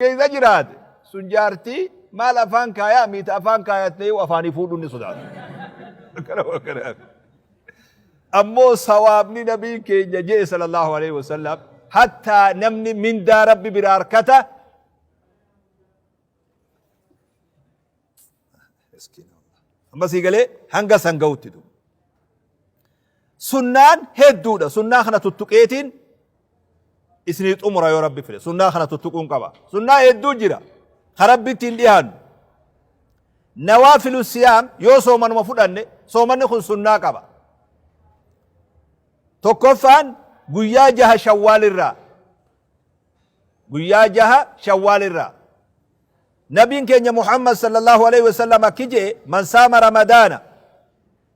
Keessa jiraate sun jaartii maal afaan kaayaa miita afaan kaayattee afaanii fuudhuun ni sodaata. Akkana akkana. Ammoo sawaabni nabiin keenya jee sallallahu alaihi wasallam hattaa namni mindaa rabbi biraa harkata. Amma sii galee hanga san ga'utti duuba. Sunnaan hedduudha. Sunnaa kana tuttuqeetiin isinii xumura yoo rabbi fedhe. Sunnaa kana tuttuquun qaba. Sunnaa hedduu jira. Ka rabbitti hin dhiyaannu. Nawaafilu siyaam yoo soomanuma fudhanne soomanni kun sunnaa qaba. Tokkoffaan guyyaa jaha shawwaal irraa. Guyyaa jaha shawwaal irraa. Nabiin keenya Muhammad sallallahu alaihi wasallam akki je'e man saama ramadaana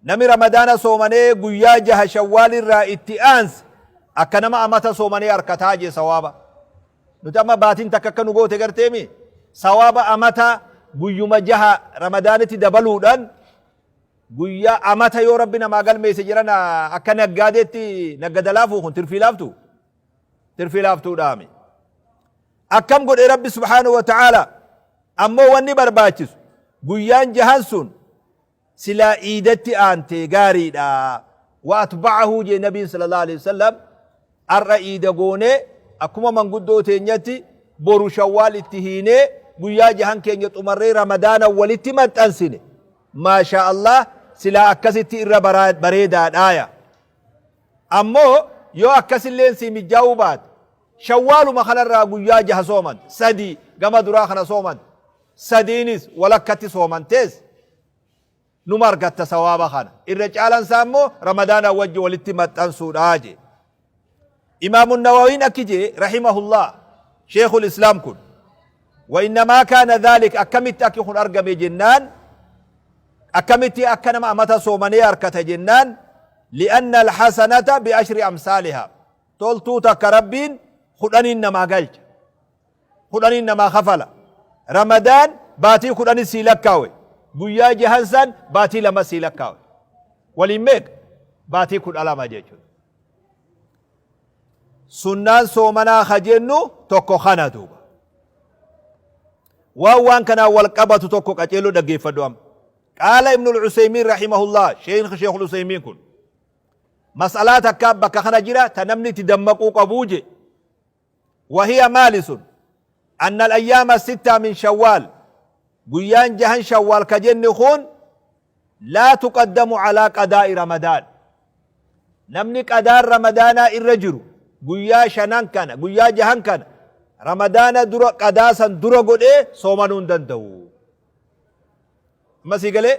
nami ramadaana soomanee guyyaa jaha shawwaal irraa itti aanse akka nama amata soomanee harkataa jee sawaaba. Nuti amma baatiin takka akka nu goote garteemi sawaaba amata guyyuma jaha ramadaanitti dabaluudhaan guyyaa amata yoo rabbi namaa galmeesse jiran akka naggaadeetti naggada laafuu kun tirfii laaftu tirfii laaftuudhaami. Akkam godhe Rabbi subhaanahu wa ta'aala ammoo wanni barbaachisu guyyaan jahan sun silaa iidatti aantee gaariidha. Wa atba'ahu jee nabiin sallallahu alaihi wasallam ar'a iida goonee akkuma manguddoo teenyatti boru shawwaal itti hiinee guyyaa jahan keenya xumarree ramadaana walitti maxxansine maashaa Allah silaa akkasitti irra bareedaadhaaya. Ammoo yoo akkasilleen sii mijjaa'uu baate Shawwaaluma kanarraa guyyaa jaha soomante, sadii gama duraa kana soomante, sadiinis walakkatti soomantees numa argatta sawaaba kana. Irra caalaan isaa immoo Ramadaanaa wajji walitti maxxansuudha jee. Imaamu Nawawiin akki jee rahimahullah Sheekhul Islaam kun wa innamaa kaana dhaalik akkamitti akki kun argame jennaan akkamitti akka nama amata soomanee arkata jennaan li'anna alhasanata bi'ashri amsaalihaa Toltuu takka Rabbiin kudhaniin namaa galcha. Kudhaniin namaa kafala. Ramadaan baatii kudhani sii lakkaawe. Guyyaa jahan san baatii lama sii lakkaawe. Waliin meeqa? Baatii 12 jechuudha. Sunnaan soomanaa ka jennu tokko kana duuba. Waan waan kanaan wal qabatu tokko qaceelloo dhaggeeffadhu amma. Qaala Ibnul Useymiin rahimahullah sheekh Sheekhul Useymiin kun. Mas'alaa takkaa bakka kana jira ta namni itti dammaquu qabuu je. Wahiya maali sun? Anna al-ayyaama sittaa min shawwaal. Guyyaan jahan shawwaal ka jenne kun laa tuqaddamu alaa qadaa'i ramadaan. Namni qadaan ramadaanaa irra jiru guyyaa shanan kana guyyaa jahan kana ramadaana dura qadaa san dura godhee soomanuu hin danda'u. Amma sii galee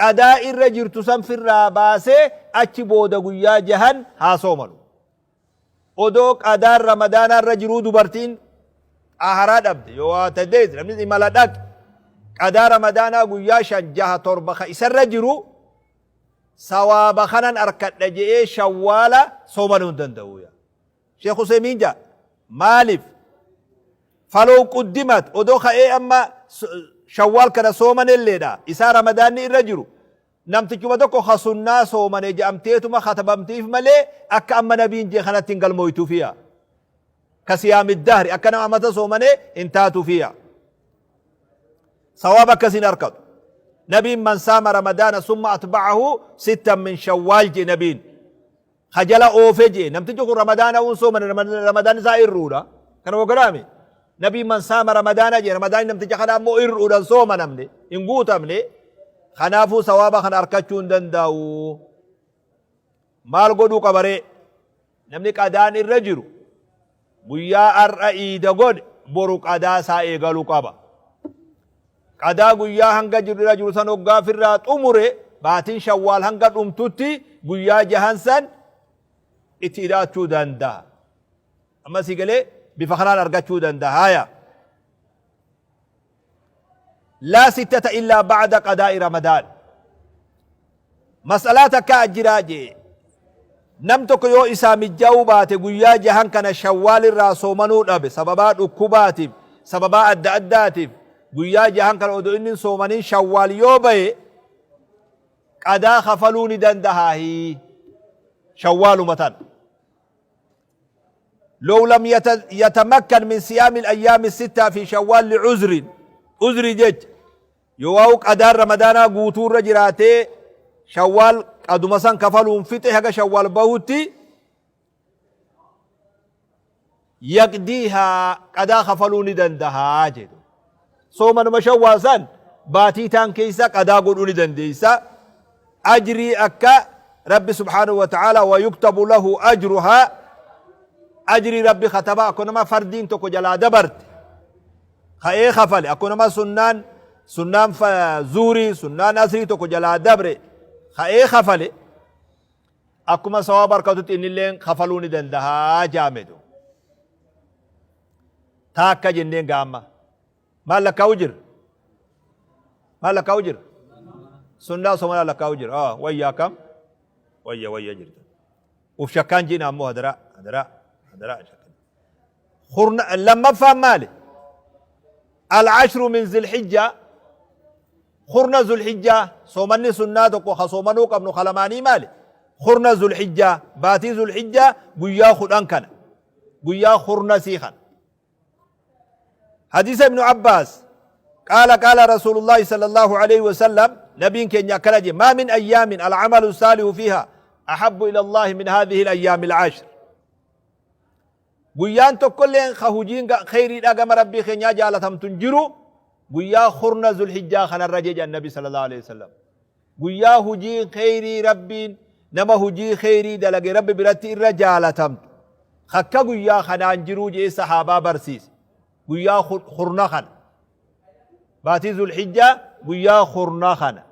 qadaa irra jirtu san firraa baasee achi booda guyyaa jahan haa soomanu. Odoo qadaan ramadaanaa irra jiruu dubartiin xaaharaa dhabde yoo waa tadees namni imala dhaqe qadaa ramadaanaa guyyaa shan jaha torba ka isarra jiru sawaaba kanan arkadha je'ee shawwaala soomanuu hin danda'u. Sheekh Useymiin ja'a. Maaliif? Falow quddimat odoo ka'ee amma shawwaal kana soomanelleedha. Isaa ramadaanni irra jiru. Namtichuma tokko ka sunnaa soomane je'amteetuma katabamtiif malee akka amma nabiin jee kanatti hin galmooytuufiya. Ka siyaamiddahri akka nama amata soomane hin taatuufiya. Sawaaba akkasiin harkatu. Nabiin man saama ramadaana summa atba'ahu sittan min shawwaal jee nabiin. Ka jala oofe jee namtichi kun ramadaana uun soomane ramadaan isaa irruudha kana wagaraami nabii man saama ramadaana jee ramadaanni namticha kana ammoo irruudhaan soomanamne hin guutamne kanaafuu sawaaba kana arkachuu hin danda'u maal godhuu qabaree namni qadaan irra jiru Guyyaa har'a iida godhe boru qadaa isaa eegaluu qaba. Qadaa guyyaa hanga jiru irra jiru san hoggaa firraa xumure baatiin shawwaal hanga dhumtutti guyyaa jahan san itti ida'achuu danda'a. Amma si galee bifa kanaan argachuu danda'a. Haaya. Laa sittata illaa ba'da qadaa'i Ramadaan. Mas'alaa takkaa jiraa jee. Nam tokko yoo isaa mijjaa'uu baate guyyaa jahan kana shawwaal irraa soomanuu dhabe sababaa dhukkubaatiif sababaa adda addaatiif guyyaa jahan kana odoo inni hin soomanin shawwaal yoo bahe qadaa kafaluu ni dandahaahi shawwaaluma tana. لو لم يتمكن من صيام الأيام الستة في شوال لعذر، عذري jecha yoo waa'u qadaan ramadaanaa guutuu irra jiraatee Shawwaal qaduma san kafaluun fixe haga Shawwaal bahutti, yaqdiihaa, qadaa kafaluu ni dandahaa jedhu. Soomanuma Shawwaal san baatii taan keessa qadaa godhuu ni dandeessa. Ajrii akka Rabbi subhaanahu wa ta'ala wa yuktabu lahu ajruhaa, ajrii Rabbi kataba. Akka nama fardiin tokko jalaa dabarte ka'ee kafale, akka nama sunnaan zuurii, sunnaan asrii tokko jalaa dabre ka'ee kafale, akkuma sawaaba harkatutti innilleen kafaluu ni dandahaa jaamedu. Taakka jenneen gaamma maal lakkaa'u jira? Maal lakkaa'u jira? Sunnaa somanaa lakkaa'u jira. Wayya, akkam wayya wayya jirta. Uf shakkaan jiina ammoo, hadaraa hadaraa hadaraa shakkan. Kurna lammaffaan maali? Al-ashru min Zilhijjaa, kurna Zulhijjaa. Soomanni sunnaa tokko ka soomanuu qabnu ka lamaanii maali? Kurna Zulhijjaa, baatii Zulhijjaa guyyaa 10 kana, guyyaa kurna sii kana. Hadiisa Ibnu Abbaas qaala qaala Rasuulullaahi sallallahu alaihi wasallam, nabiin keenya akkana jedhe: maa min ayyaamin alcamalu saalihu fiiha ahabbu ila Allaahi min haadhihi alayyaami alcashr. Guyyaan tokkolleen ka hujiin kheyriidhaa gama Rabbii keenyaa jaalatamtu hin jiru guyyaa kurna Zulhijjaa kanarra jedhan nabi sallallahu alaihi wasallam. Guyyaa hujiin kheyrii Rabbiin nama hujii kheyrii dalage Rabbi biratti irra jaalatamtu akka guyyaa kanaan jiruu jee sahaabaa barsiise. Guyyaa kurna kana, baatii Zulhijjaa guyyaa kurna kana.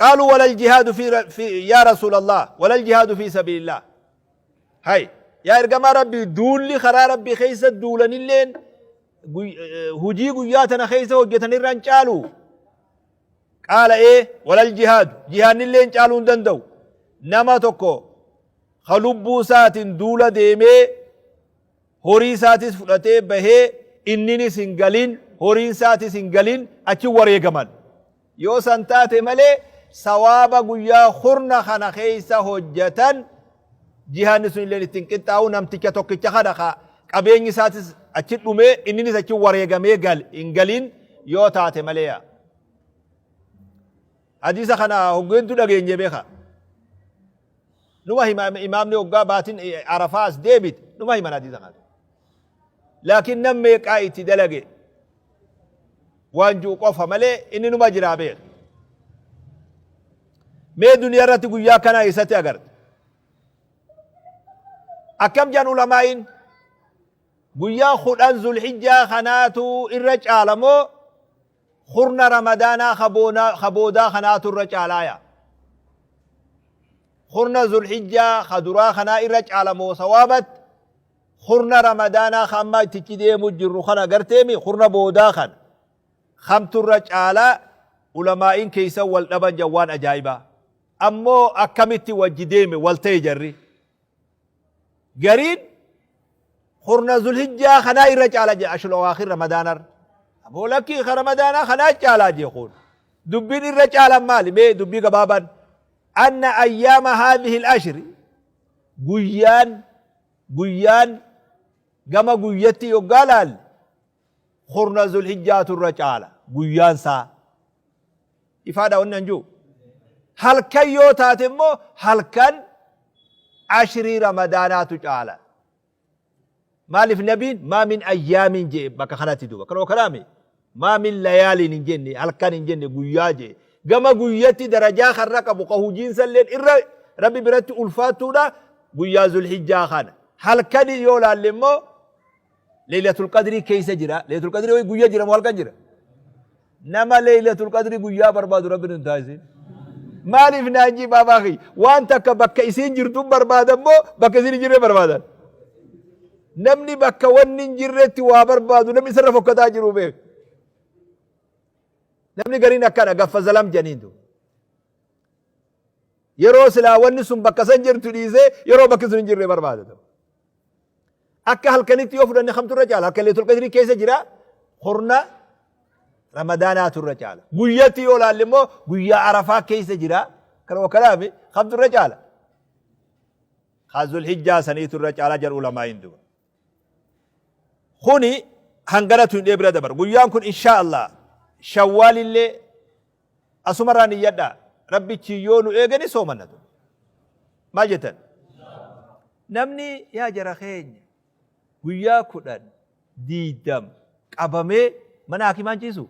قالوا ولا الجهاد في يا رسول الله، ولا الجهاد في سبيل الله؟ هاي يا إرجما ربي، duulli karaa Rabbii keessa duulanilleen hujii guyyaa tana keessa hojjetanirra hin caalu? Qaala ee, ولا الجهاد, jihaannilleen caaluu hin danda'u. Nama tokko ka lubbuu isaatiin duula deemee, horii isaatis fudhatee bahee, inninis hin galin, horiin isaatis hin galin, achi wareegaman yoo san taate malee, sawaaba guyyaa kurna kana keessa hojjetan jihaanni sun illee ittiin qixxaa'u. Namticha tokkicha kana ka qabeenyi isaatis achi dhumee, inninis achi wareegamee gal hin galin yoo taate malee yaa. Hadiisa kana hoggeeddu dhageenye beeka. Numa hima imaamni hoggaa baatin Arafaa as deebite, numa himan hadiisa kana. Laakiin nam meeqaa itti dalage waan ji'u qofa malee inni numa jiraa beeka. Mee duniyaa irratti guyyaa kana eessatti agarte? Akkam jedhan ulamaa'iin? Guyyaa 10 Zulhijjaa kanaatu irra caala moo kurna Ramadaanaa ka boodaa kanaatu irra caalaaya? Kurna Zulhijjaa ka duraa kanaa irra caala moo sawaabatti kurna Ramadaanaa ka ammaa ittichi deemu jirru kana garteemi, kurna boodaa kana kamtu irra caalaa? Ulamaa'iin keessa wal dhaban jan. Waan ajaa'ibaa ammoo akkamitti wajji deeme wal ta'e? Jarri gariin kurna Zulhijjaa kanaa irra caala jedhe, ashul awaakhir Ramadaanarra. Aboo lakkii, ka Ramadaanaa kanaa caalaa jee kun. Dubbiin irra caalan maali? Mee dubbii gabaabaan anna ayyaama haadhihi al-ashri, guyyaan gama guyyatti yoggaa laalle kurna Zulhijjaatu irra caala guyyaan isaa. Ifaadha wanni an jiru. Halkan yoo taate immoo halkan ashrii Ramadaanaatu caala. Maaliif? Nabiin maa min ayyaamin jee bakka kanatti duuba. Kanuma kanaami maa min layaaliin hin jenne, halkan hin jenne, guyyaa jee. Gama guyyatti darajaa karra qabu ka hujiinsa illeen irra Rabbi biratti ulfaattuudha guyyaa Zulhijjaa kana. Halkani yoo laalle immoo Leeylatul Qadrii keessa jira. Leeylatul Qadrii guyyaa jira moo halkan jira? Nama Leeylatul Qadrii guyyaa barbaadu Rabbi nun taasisin. Maaliif naan jii baabaa kiyya? Waan takka bakka isiin jirtu barbaadan moo bakka isiin hin jirre barbaadan? Namni bakka wanni hin jirretti waa barbaadu namni isarra fokkataa jiru beeku. Namni gariin akkana gaffa zalam janiin. Yeroo silaa wanni sun bakka san jirtu dhiisee yeroo bakki sun hin jirre barbaada. Akka halkanitti yoo fudhanne kamtu irra caala? Halkan Leeylatul Qadrii keessa jira, kurna Ramadaanaatu irra caala. Guyyatti yoo laalle immoo guyyaa Arafaa keessa jira. Kana wakalaami kamtu irra caala? Ka Zulhijjaa saniitu irra caalaa jedhu ulamaa'iin duba. Kuni hanganatu hin bira dabar. Guyyaan kun inshaa Allah Shawwaalillee asumarraa niyyadhaa. Rabbichi yoo nu eegani soomanna. Maal jettan? Namni yaa jara keenya guyyaa 10, 20 qabamee mana hakimaan ciisu?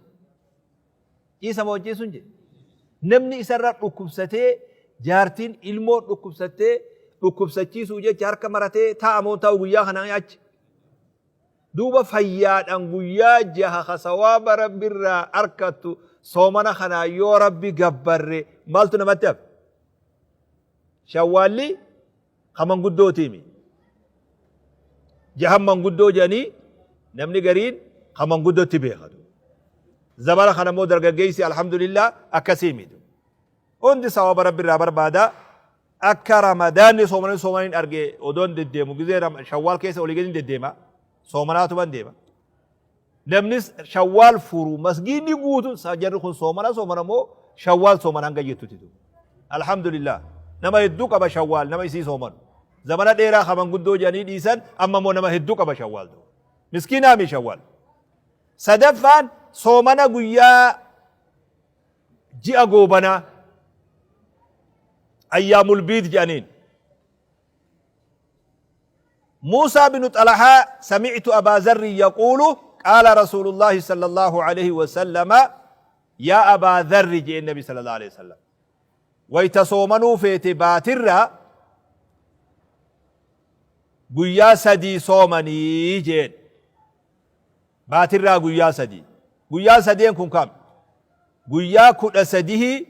Ciisa moo hin ciisu hin jedhe. Namni isarra dhukkubsatee jaartiin ilmoon dhukkubsattee dhukkubsachiisuu jecha harka maratee taa'a moo taa'u guyyaa kana achi. Duuba fayyaadhaan guyyaa jaha ka sawaaba rabbirraa arkattu soomana kanaa yoo rabbi gabbarre maaltu namatti hafe? Shawwaalli ka manguddootiimi. Jahan manguddoo jedhanii namni gariin ka manguddootti beekatu. Zabana kana immoo dargaggeessi alhamdulillah akkasii miti. Hundi sawaaba rabbi irraa barbaada. Akka ramadaanni soomanii soomaniin arge odoon deddeemu gizee shawwaal keessa olii gadi deddeema. Soomanaatuman deema. Namnis shawwaal furu masgiidni guutuun jarri kun soomana soomana moo shawwaal soomana hanga jettutti duuba. Alhamdulillah nama hedduu qaba shawwaal nama isii soomanu. Zamana dheeraa ka manguddoo jedhanii dhiisan amma immoo nama hedduu qaba shawwaal duuba. Miskiinaa mi shawwaal. Sadaffaan soomana guyyaa ji'a goobanaa ayyaamul biid jedhaniin. موسى بن طلحة سمعت أبا ذر يقول قال رسول الله صلى الله عليه وسلم يا أبا ذر جاء النبي صلى الله عليه وسلم ويتصومنوا في تباتر guyyaa sadii soomanii jeen baatirraa guyyaa sadii guyyaa sadeen kun kam guyyaa kudha sadihii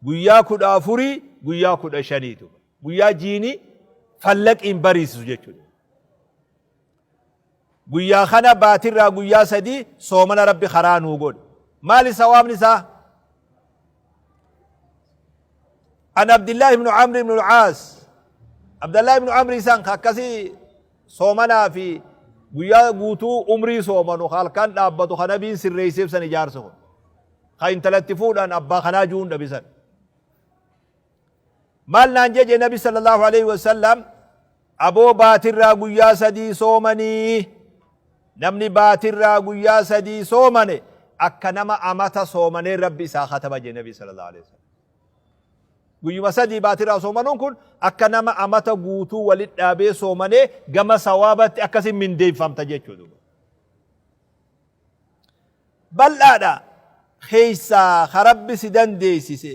guyyaa kudha afurii guyyaa kudha shaniitu Guyyaa jiini fallaqiin bariisisu jechuudha. Guyyaa kana baatirraa guyyaa sadii soomana Rabbi karaa nuu godhe. Maali sawaabni isaa? An Abdillaahi ibnu Amri ibnu Al-Caas. Abdallaahi ibnu Amri isaan ka akkasii soomanaa fi guyyaa guutuu umrii soomanu ka halkan dhaabbatu ka nabiin sirreesseef san ijaarsa kun. Ka intalatti fuudhan abbaa kanaa juun dhabisan. Maal naan jeje nabi sallallahu alaihi wasallam aboo baatirraa guyyaa sadii soomanii namni baatirraa guyyaa sadii soomane akka nama amata soomanee rabbi isaa kataba je nabi sallallahu alaihi wasallam. Guyyuma sadii baatirraa soomanuun kun akka nama amata guutuu walit dhaabee soomanee gama sawaabatti akkasin mindeeffamta jechuudha. Bal'aadha keessaa ka rabbi si dandeessise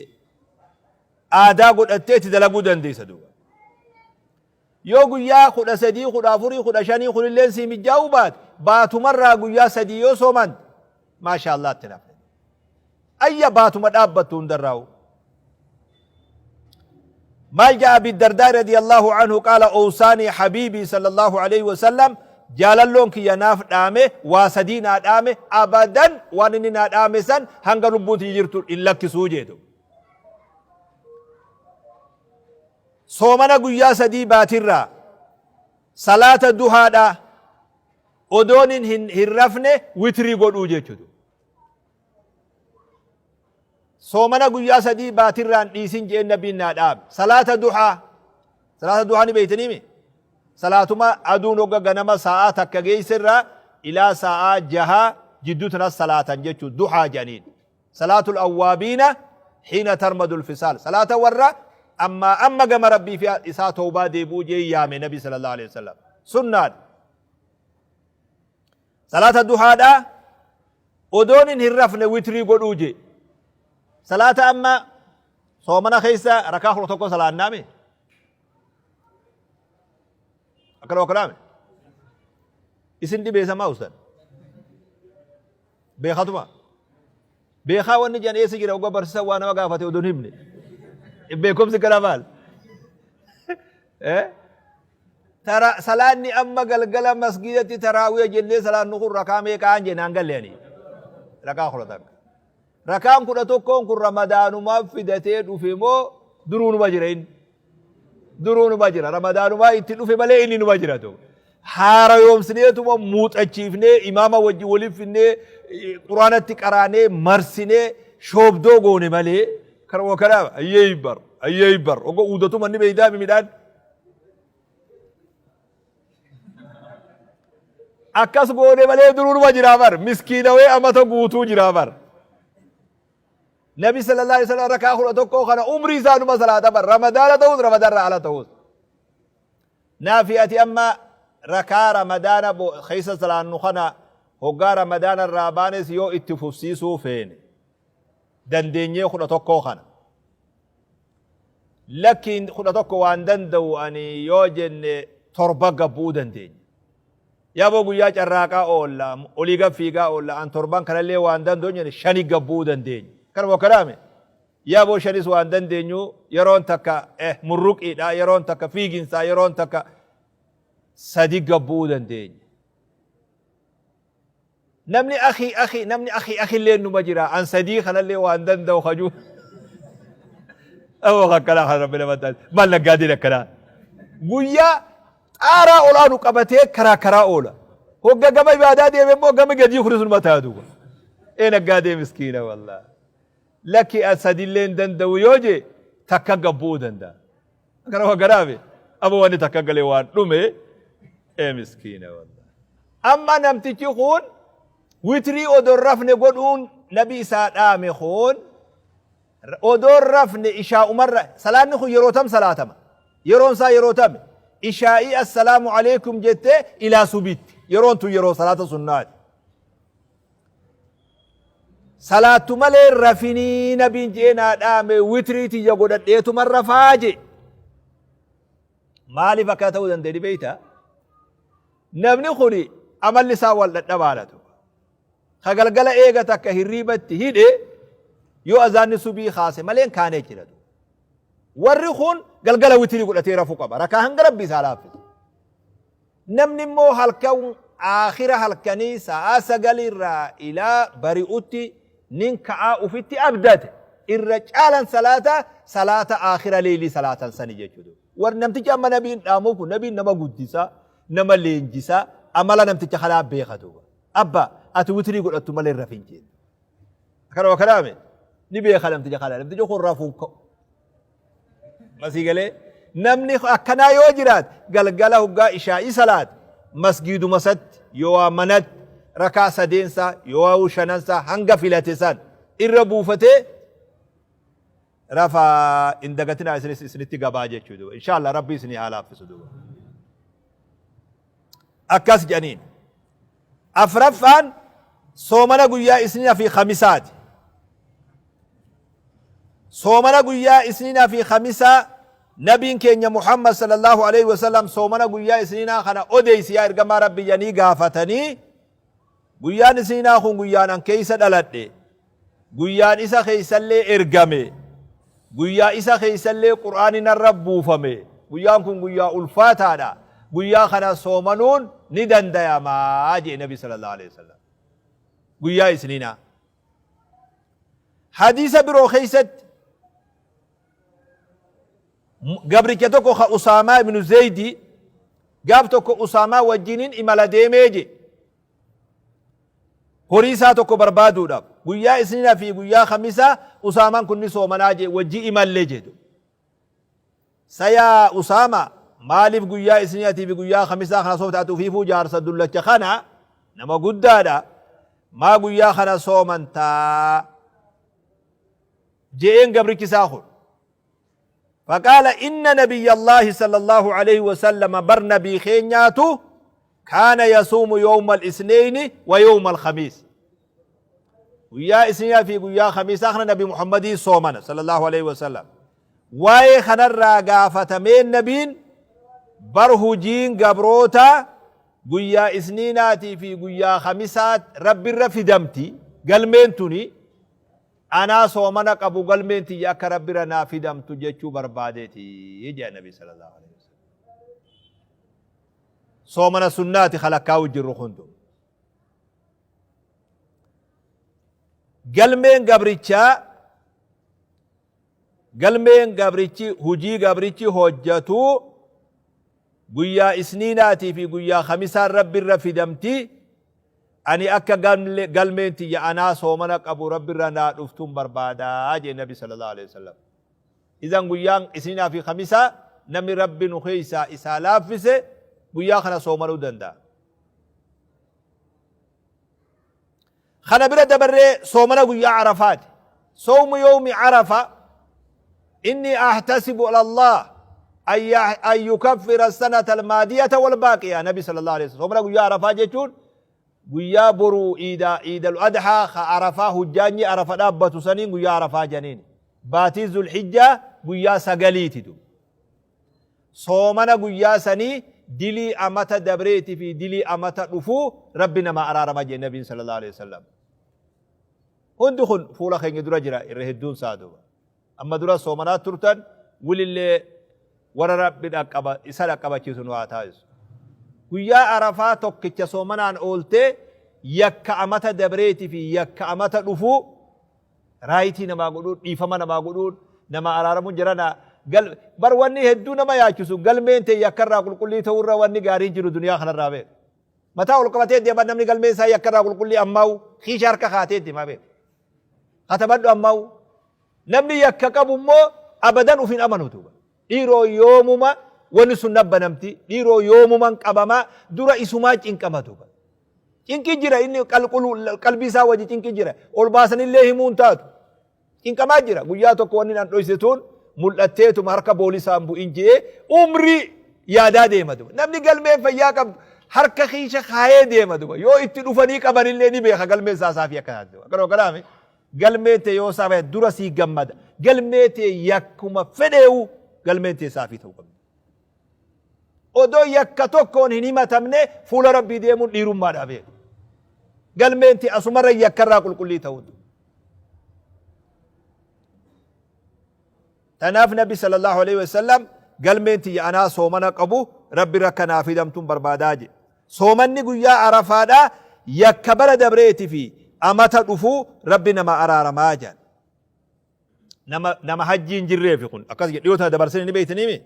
aadaa godhattee itti dalaguu dandeessa duuba. Yoo guyyaa 13, 14, 15 kunilleen sii mijjaa'uu baate baatumarraa guyyaa sadii yoo sooman maashaallah itti nafne. Ayya baatuma dhaabbattu hundarraa'u. Maal ja'a Abi Dardaa radiyallahu anhu qaala owsaanii habiibii sallallahu alayhi wasallam jaalalloon kiyya naaf dhaame waa sadii naa dhaame abadan waan inni naa dhaame san hanga lubbuun tiyya jirtu hin lakkisuu jeetu. Soomana guyyaa sadii baatirraa salaata duhaadha odoon hin rafne witrii godhuu jechuudha. Soomana guyyaa sadii baatirraan dhiisin je'een nabiin naa dhaame. Salaata duhaa. Salaata duhaa ni beeytanii mi? Salaatuma aduun hogga ganama sa'aa takka geesserraa ilaa sa'aa jahaa jidduu tanas salaatan jechuu duhaa jedhaniin. Salaatul awwaabiina hiina tarmadul fisaal. Salaata warra ammaa amma gama rabbii fi isaa tawbaa deebi'uu jee yaame nabi sallallahu alaihi wasallam. Sunnaadha. Salaata duhaadhaa odoon hin rafne witrii godhuu jee. Salaata amma soomana keessa rakaa 11 salaannaame. Akkana wakkanaame. Isin dhibeessa maa ustan? Beekatuma. Beekaa wanni jedhan eessa jira ogga barsiisan waa nama gaafate odoon himne. Beekumsi kana maal? Tara salaanni amma galgala masgiidatti taraawiya jennee salaannu kun rakaa meeqaan jennaan galle ani. Rakaa 11. Rakaan 11n kun ramadaanumaaf fidatee dhufe moo duruu numa jira inni? Duruu numa jira. Ramadaanumaa itti dhufe malee inni numa jira ta'u. Haarayoomsineetuma muuxachiifnee imaama wajjin waliif finnee quraanatti qaraanee marsinee shoobdoo goone malee kanuma kanaaf ayyee bar ayyee bar ogoo uudatuma inni beeydaa midhaan. Akkas goone malee duruu numa jiraa bar. Miskiinawee amata guutuu jiraa bar. Nabi sallallahu alaihi wasallam rakaa 11 kana umrii isaa numa salaata bar. Ramadaana ta'us ramadaanirraa ala ta'us. Naafi ati amma rakaa ramadaana keessa salaannu kana hoggaa ramadaana irraa baanes yoo itti fufsiisuu feene dandeenyee 11 kana. Lakkiin 11 waan danda'u ani yoo jenne 7 gabbu'uu dandeenya. Yaaboo guyyaa carraaqaa oolla, olii gad fiigaa oolla, an torban kanallee waan danda'u jenne shani gabbu'uu dandeenya. Kanuma akkanaame? Yaaboo shanis waan dandeenyu yeroon takka murruqiidha, yeroon takka fiiginsaa, yeroon takka sadi gabbu'uu dandeenya. Namni akii akii namni akii akillee numa jira an sadii kanallee waan danda'u kajuu. Aboo akkanaa kan rabbi nama taasise. Maal naggaadeen akkanaa. Guyyaa xaaraa olaanu qabatee karaa karaa oola. Hogga gama ibaadaa deeme immoo gama gadii kunis numa ta'a duuba. Ee naggaadee miskiina wallaa. Lakki an sadillee hin danda'u yoo jee takka gabbu'uu danda'a. Akkana waa garaame. Aboo wanni takka galee waan dhume ee miskiina wallaa. Amma namtichi kun witrii odoo rafne godhuun nabi isaa dhaame kun odoo rafne ishaa'umarra salaanni kun yeroo tam salaatama yeroon isaa yeroo tami ishaa'ii assalaamu alaikum jettee ilaa subitti yeroon tun yeroo salaata sunnaati. Salaattu malee rafinii nabiin je'ee naa dhaame witrii tiyya godhadheetuman rafaa jee. Maaliif akkana ta'uu danda'e ni beektaa? Namni kun amalli isaa wal dhadhabaadha tokko. Ka galgala eega takka hirriibatti hidhe yoo azaanni subii kaase malee hin kaanee jira. Warri kun galgala witrii godhatee rafuu qaba. Rakaa hanga rabbi isaa laaffise. Namni immoo halkan aakhira halkanii sa'aa 9 irraa ilaa bari'utti nin ka'aa ufitti abdate irra caalan salaata salaata aakhira leeylii salaatan sani jechuudha. Warri namtichi amma nabiin dhaamuuf kun nabiin nama guddisa nama leenjisa amala namticha kanaa beeka duuba. Abba ati witrii godhattu malee hin rafin jeen. Akkana kanaame ni beeka namticha kana namtichi kun rafuun ka'u. Masii galee namni akkanaa yoo jiraate galgala hoggaa ishaa'ii salaate masgiiduma isatti yoo manatti rakaa sadeensaa yoo shanansaa hanga filate san irra buufatee rafaa hin dagatinaa isinis isinitti gabaa jechuu duuba inshaallah rabbi isinii haa laaffisu duuba akkas jedhaniin afraffaan soomana guyyaa isniina fi khamisaati Soomana guyyaa Isniinaa fi Khamisaa Nabiin keenya Muhammad sallallahu aleyhi wa sallam soomana guyyaa Isniinaa kana odeysi yaa ergamaa Rabbii jedhanii gaafatanii guyyaan Isniinaa kun guyyaan an keeysa dhaladhe guyyaan isa keeysallee ergame guyyaa isa keeysallee Qur'aanni narra buufame guyyaan kun guyyaa ulfaataadha guyyaa kana soomanuun ni dandayama jee Nabi sallallahu aleyhi wa sallam guyyaa Isniinaa Hadiisa biroo keessatti gabricha tokko ka Usaamaa ibnu Zeeydi gaaf tokko Usaamaa wajjiniin imala deemee je horii isaa tokko barbaaduudhaaf guyyaa isniina fi guyyaa kamisaa Usaamaan kun ni soomanaa je wajji imalle jedhu. Sa yaa Usaama maaliif guyyaa isniinatii fi guyyaa kamisaa kana soomta ati ufiifuu jaarsa dullacha kana nama guddaadha maa guyyaa kana soomantaa je'een gabrichi isaa kun faqaala inna nabiyya allaahi sala allaahu alayhi wasallama bar nabii keenyaatu kaana yasuumu yawma al-isnayni wa yawma al-khamiis guyyaa isniinaa fi guyyaa khamiisaa kana nabi muhammadii soomana sallallahu alayhi wasallam Waa'ee kanarraa gaafatamee Nabiin, bar hujiin gabrootaa guyyaa Isniinaatii fi guyyaa Khamisaa Rabbirra fidamti, galmeen tuni, anaa soomana qabu galmeen tiyya akka Rabbirra naa fidamtu jechuu barbaadeeti jedhan Nabi sallallahu alaihi wasallam. Soomana sunnaati ka lakkaa'u jirru kun duuba. Galmeen gabrichaa Galmeen gabrichi hujii gabrichi hojjatu guyyaa isniinaatii fi guyyaa khamisaan Rabbirra fidamti. Ani akka galmeen tiyya anaa soomana qabu Rabbirra naa dhuftuun barbaada jee Nabi sallallahu alaihi wasallam. Idan guyyaan isniinaa fi khamisaa namni Rabbi nu keessaa isaa laaffise guyyaa kana soomanuu danda'a. Kana bira dabarree soomana guyyaa Arafaati. Sawmu yawmi Arafa inni ahtasibu ala Allah an yukaffira sanata almaadiyata walbaaqiya. Nabi sallallahu alaihi wasallam soomana guyyaa Arafaa jechuun guyyaa boruu iida iidal adhaa ka Arafaa, hujjaanyi Arafa dhaabbatu saniin guyyaa Arafaa janiin. Baatii Zulhijjaa guyyaa 9ti du. Soomana guyyaa sanii dilii amata dabreeti fi dilii amata dhufuu Rabbi nama araarama jee Nabiin sallallahu alaihi wasallam. Hundi kun fuula keenya dura jira irra hedduun isaa duuba. Amma dura soomanaa turtan wilillee warra Rabbi dhaqqaba isa dhaqqabachiisu nu haa taasisu. Guyyaa Arafaa tokkicha soomanaan ooltee yakka amata dabreeti fi yakka amata dhufuu raayitii namaa godhuun, dhiifama namaa godhuun, nama araaramuun jirana gal bar wanni hedduu nama yaachisu galmeen tee yakkarraa qulqullii ta'uurra wanni gaariin jiru duniyaa kanarraa beeku. Mataa ol qabatee deema namni galmeen isaa yakkarraa qulqullii ammaa'u kiisha harka kaatee deemaa beeku. Katabadhu ammaa'u namni yakka qabu immoo abadan uf hin amanu duuba. Dhiiroo yoomuma wanni sun nabbanamti, dhiiroo yoomuman qabamaa dura isumaa cinqama duuba. Cinqi jira, inni qalbii isaa wajji cinqi jira. Ol baasanillee himuu hin taatu. Cinqamaa jira. Guyyaa tokko wanni nan dhoysituun mul'atteetuma harka boolisaan bu'in je'ee umrii yaadaa deema duba. Namni galmeen fayyaa qabdu harka kiisha kaayee deema duba. Yoo itti dhufanii qabanillee ni beeka galmeen isaa saafii akka taate duba. Akkanuma kanaami galmeen tee yoo saafii dura sii gammada. Galmee tee yakkuma fedheewu galmeen tee saafii ta'uu qabdi. Odoo yakka tokkoon hin himatamne fuula Rabbii deemuun dhiirummaadha beeku. Galmeen tee asumarra yakkarraa qulqullii ta'uutu. Tanaaf Nabi sallallahu alaihi wasallam galmeen tiyya anaa soomana qabu Rabbi rakka naa fidamtuun barbaadaa jedhe. Soomanni guyyaa Arafaadhaa yakka bara dabreeti fi amata dhufuu Rabbi nama araaramaa jedhan. Nama nama hajjii hin jirreefi kun akkas jedhe, dhiyoo tana dabarsine ni beektaniimi.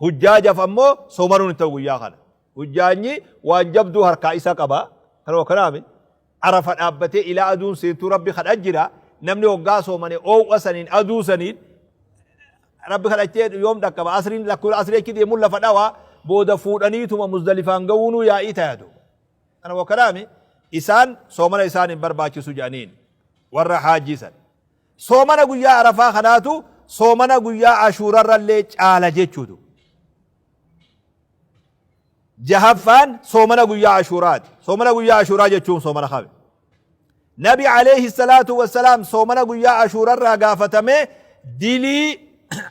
Hujjaajaaf ammoo soomanuun hin ta'u guyyaa kana. Hujjaanyi waan jabduu harkaa isa qaba. Kanuma kanaami. Arafa dhaabbatee ilaa aduun seentuu Rabbi kadha jira. Namni hoggaa soomane oow'a saniin, aduu saniin Rabbi kadhachee yoom dhaqqaba? Asriin lakkuu asrii achi deemuun lafa dhawaa booda fuudhaniituma Muzdalifaan ga'uunuu yaa'ii taya duuba. Kanuma kanaami isaan soomana isaan hin barbaachisu jedhaniin warra haajjii san. Soomana guyyaa Arafaa kanaatu soomana guyyaa Ashuurarrallee caala jechuutu. Jahaffaan soomana guyyaa Ashuuraati. Soomana guyyaa Ashuuraa jechuun soomana kami? Nabi alayhi salaatu wassalaam soomana guyyaa Ashuurarraa gaafatamee dilii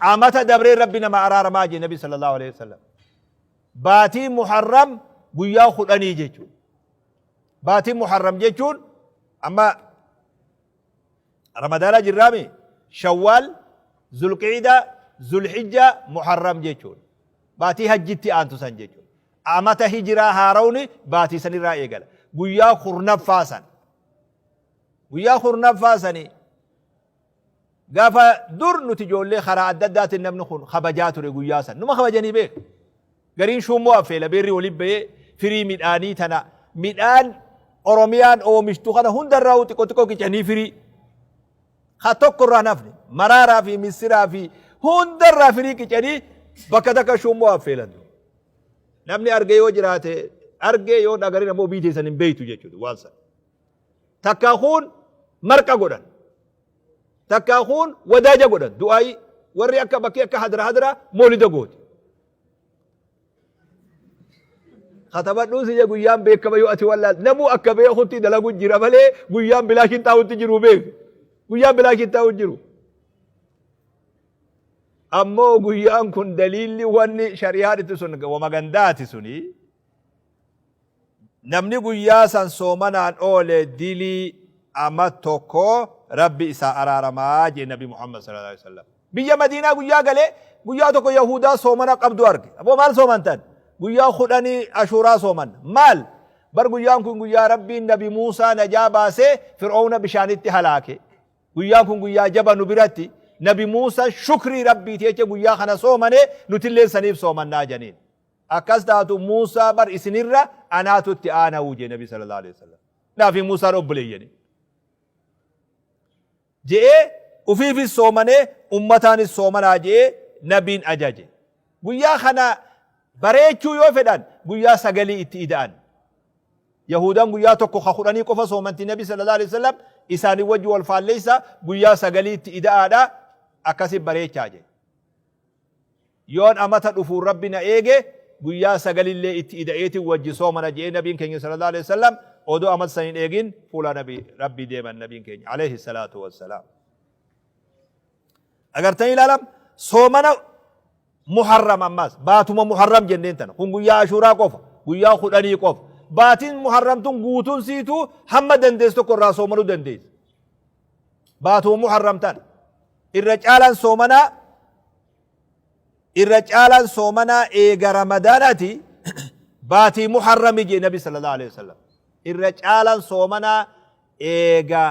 amata dabree Rabbi nama araaramaa jee Nabi sallallahu alayhi wasallam. Baatii Muharram guyyaa 10 jechuudha. Baatii Muharram jechuun amma Ramadaana jirraami, Shawwaal, Zulqiida, Zulhijja, Muharram jechuudha. Baatii hajjitti aantu san jechuudha. Amata hijiraa haarawni baatii sanirraa eegala. Guyyaa 10ffaa san. Guyyaa 10ffaa sanii gaafa dur nuti ijoollee karaa adda addaatiin namni kun kabajaa ture guyyaa san. Numa kabajanii beeku. Gariin shuummoo affeela, beerri walitti bahee firii midhaanii tana, midhaan Oromiyaan oomishtu kana hundarraa xiqqoo xiqqoo qicanii, firii ha tokko irraa hin hafne, maraaraa fi missiraa fi hundarraa firii qicanii bakka takka shuummoo affeelan. Namni argee yoo jiraate argee, yoo dhagarin ammoo biyyi teessan hin beektu jechuudha waan sana. Takkaa kuun marqa godhan. Takkaa kuun wadaaja godhan, du'aayii warri akka bakkee akka hadra hadra moolida gooti. Katabadhuun si guyyaan beekama yoo ati wallaal namuu akka beekutti dalagu jira malee guyyaan bilaashin taa'utti jiru beeku. Guyyaan bilaashin taa'u jiru. Ammoo guyyaan kun daliilli wanni shari'aan itti sun wama gandaati suni. Namni guyyaa san soomanaan oole dilii amat tokko Rabbi isaa araaramaa jee Nabi Muhammad sallallahu alaihi wasallam. Biyya Madiinaa guyyaa galee guyyaa tokko Yahudaa soomana qabdu arge. Aboo, maal soomantan? Guyyaa 10 Ashuuraa soomanna. Maal? Bar guyyaan kun guyyaa Rabbiin Nabi Muusaa najaa baasee Fir'oowna bishaanitti halaake. Guyyaan kun guyyaa jaba nu biratti, Nabi Muusaa shukrii Rabbiiti jecha guyyaa kana soomane, nutilleen saniif soomannaa janiin. Akkas taatu, Muusaa bar isinirra anaatu itti aanawu jee Nabi sallallahu alaihi wasallam. Naa fi Muusaan obboleeyyani. Je'ee ufiifis soomanee ummataanis soomanaa je'ee Nabiin ajaje. Guyyaa kana bareechuu yoo fedhan guyyaa 9 itti ida'an. Yahuudaan guyyaa tokko ka kudhanii qofa soomanti Nabi sallallahu alaihi wasallam isaanii wajji wal faalleessa guyyaa sagaliitti ida'aadha akkasi bareechaa jedhe. Yoon amata dhufuun Rabbi na eege guyyaa sagalillee itti ida'eetiin wajji soomana jedhee Nabiin keenya sallallahu alaihi wasallam odoo amata san hin eegin fuula Nabi Rabbii deeman Nabiin keenya alaihi salaatu wassalaam. Agartanii ilaalam soomana Muharram ammas baatuma Muharram jenneen tana kun guyyaa Ashuuraa qofa guyyaa kudhanii qofa baatiin Muharram tun guutuun siituu hamma dandeessu tokko irraa soomanuu dandeessa. Baatuma Muharram tana irra caalaan soomanaa irra caalaan soomanaa eega Ramadaanaati baatii Muharrami jee Nabi sallallahu alaihi wasallam irra caalaan soomanaa eega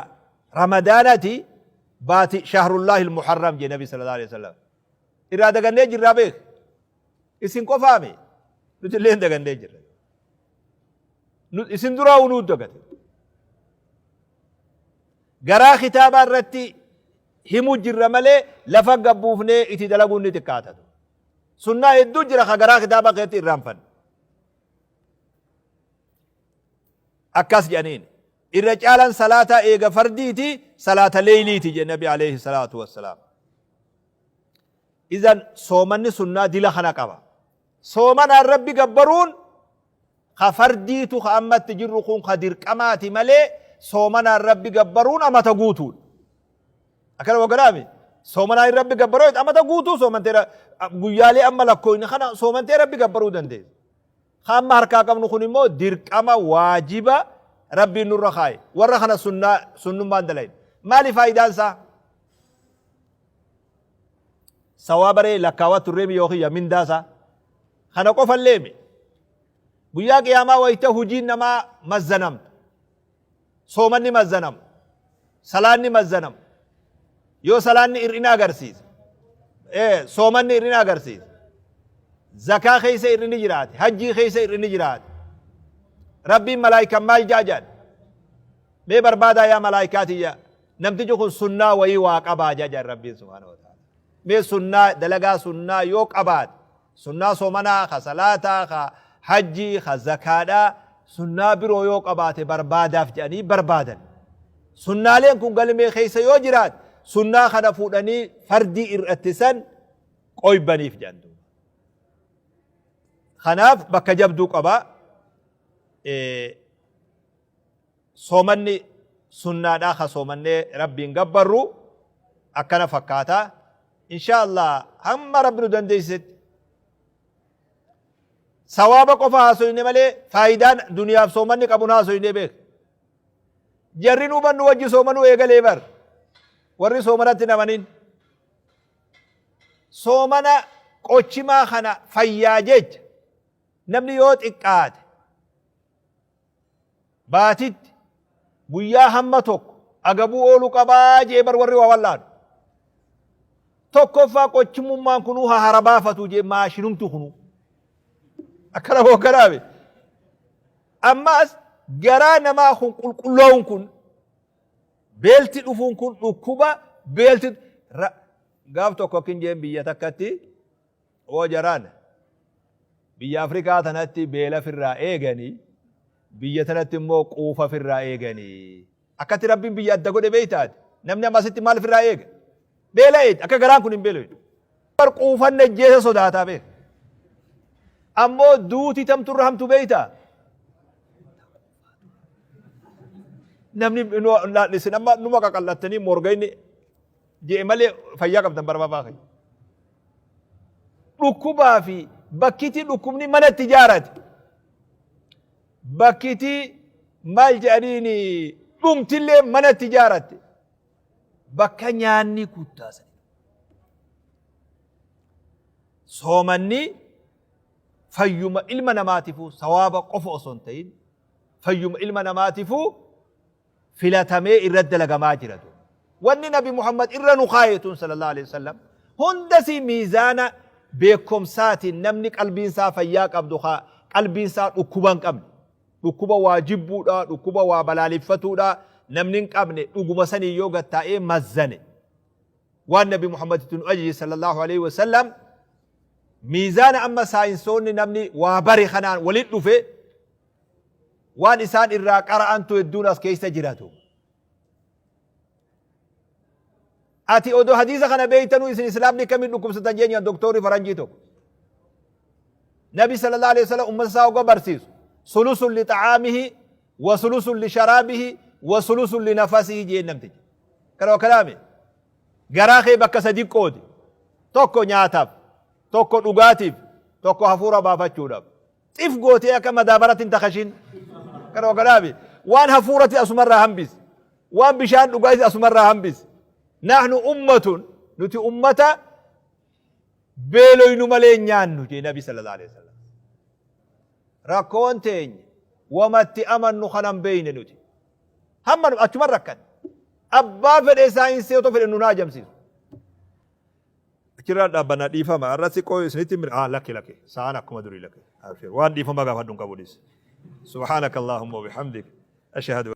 Ramadaanaati baati shahrullahi al-Muharram jee Nabi sallallahu alaihi wasallam. Irraa dagannee jirraa beek. Isin qofaami. Nuti illee hin dagannee jirra. Isin duraa nuu dagate. Garaa kitaabaa irratti himu jirra malee lafa gabbuufnee itti dalaguun ni xiqqaata. Sunnaa hedduu jira ka garaa kitaabaa keessatti irraanfanne. Akkas jedhaniin. Irra caalaan salaataa eega fardiiti salaata leeyliiti jedhe Nabi alayhi salaatu wassalaam. Izan soomanni sunnaa dila kana qaba. Soomanaan Rabbi gabbaruun ka fardiitu ka ammatti jirru kun ka dirqamaati malee soomanaan Rabbi gabbaruun amata guutuudha. Akkana wagganaami. Soomanaan Rabbi gabbaruu amata guutuu soomantee guyyaalee amma lakkooyne kana soomantee Rabbi gabbaruu dandeessa. Ka amma harkaa qabnu kun immoo dirqama waajiba Rabbiin nurra kaaye. Warra kana sunnaa sunnummaan dalayin. Maali faayidaan isaa? Sawaaba ree lakkaawaa turreemi yookiin yaa mindaa isaa. Kana qofallee mi? Guyyaa qiyaamaa wayita hujiin namaa mazzanamtu. Soomanni mazzanamu. Salaanni mazzanamu. Yoo salaanni hir'ina agarsiise. Soomanni hir'ina agarsiise. Zakaa keessa hir'inni jiraate. Hajjii keessa hir'inni jiraate. Rabbiin malaayikaan maal ja'a jedhan? Mee barbaadaa yaa malaayikaa tiyya. Namtichi kun sunnaa wayii waa qabaa jedhan Rabbiin subhaanahu wa ta'ala. Mee sunnaa dalagaa sunnaa yoo qabaate sunnaa soomanaa ka salaataa ka hajjii ka zakaadhaa sunnaa biroo yoo qabaate barbaadaaf jedhanii barbaadan. Sunnaaleen kun galmee keessa yoo jiraate sunnaa kana fuudhanii fardii irratti san qoybaniif jedhan duuba. Kanaaf bakka jabduu qaba. Soomanni sunnaadhaa ka soomannee Rabbiin gabbarru akkana fakkaata. Inshaa Allah hamma Rabbi nu dandeessisetti. Sawaaba qofa haasoyne malee faayidaan duniyaaf soomanni qabu haasoyne beek. Jarri nu bannu wajji soomanuu eegalee bar. Warri soomanatti namanin. Soomana qochimaa kana fayyaa jecha namni yoo xiqqaate baatitti guyyaa hamma tokko agabuu oolu qabaa jee bar warri waa wallaanu. Tokkoffaa qochimummaan kunuu haa hara baafatu jee maashinumti kunuu. Akkana hoogganaa Ammaas garaa namaa kun qulqullaa'uun kun beelti dhufuun kun dhukkuba beelti gaaf tokko akkin jeen biyya takkatti Oo jarana, biyya Afrikaa tanatti beela firraa eegani, biyya tanatti immoo quufa firraa eegani. Akkatti Rabbiin biyya adda godhe beekta ati? Namni amma asitti maal firraa eega? Beela eega. Akka garaan kun hin beeloyne. Bar quufan ajjeesa sodaataa beeka. Ammoo duuti tamturra hamtu beektaa? Namni isin amma numa qaqal'attanii morgayni je'e malee fayyaa qabdan bara babaa kiyya. Dhukkubaa fi bakkiti dhukkubni mana itti ijaarate bakkiti maal jedhaniin dhumtillee mana itti ijaaratte bakka nyaanni guddaa sani. Soomanni fayyuma ilma namaatifuu sawaaba qofa osoo hin ta'in fayyuma ilma namaatifuu filatamee irratti dalagamaa jira duuba. Wanni Nabi Muhammad irra nu kaaye tun sallallahu alaihi wasallam hundasii miizaana beekomsaatiin namni qalbiin isaa fayyaa qabdu ka qalbiin isaa dhukkuba hin qabne dhukkuba waa jibbuudha dhukkuba waa balaaleffatuudha namni hin qabne dhuguma sanii yoo gattaa'ee mazzane waan Nabi Muhammad itti nu ajaje sallallahu alaihi wasallam miizaana amma saayinsoonni namni waa bare kanaan walitti dhufe. Waan isaan irraa qara'antu hedduun as keessa jiratu. Ati odoo hadiisa kana beeytanuu isin islaamni akkamiin dhukkubsatan jeenyaan doktorri faranjii tokko. Nabi sallallahu alaihi wasallam ummata isaa oga barsiisu. Sulusun li xa'aamihi wa sulusun li sharaabihi wa sulusun li nafasihi jeen namtichi. Kana kalaame. Garaa kee bakka sadi qoodi. Tokko nyaataaf, tokko dhugaatiif, tokko hafuura baafachuudhaaf. Xif gootee akka madaabaratti hin takashin. Kana kalaame. Waan hafuurati asumarraa hambisi. Waan bishaan dhugaati asumarraa hambisi. Nahnu ummatun nuti ummata beeloynu malee hin nyaannu jee Nabi sallallahu alaihi wasallam. Rakkoon teenya wamatti amannu kana hin beeyne nuti. Hamma achuma rakkanne. Abbaa fedhe saayinsii otoo fedhe nun haajamsiisu. Achirraa dhaabbannaa dhiifama. Har'a xiqqoo isinitti hin ah lakki lakki. Sa'aan akkuma durii lakki. Abshir. Waan dhiifama gaafadhu hin qabu dhis. Subhaanaka Allahumma wa bihamdik. Ashhadu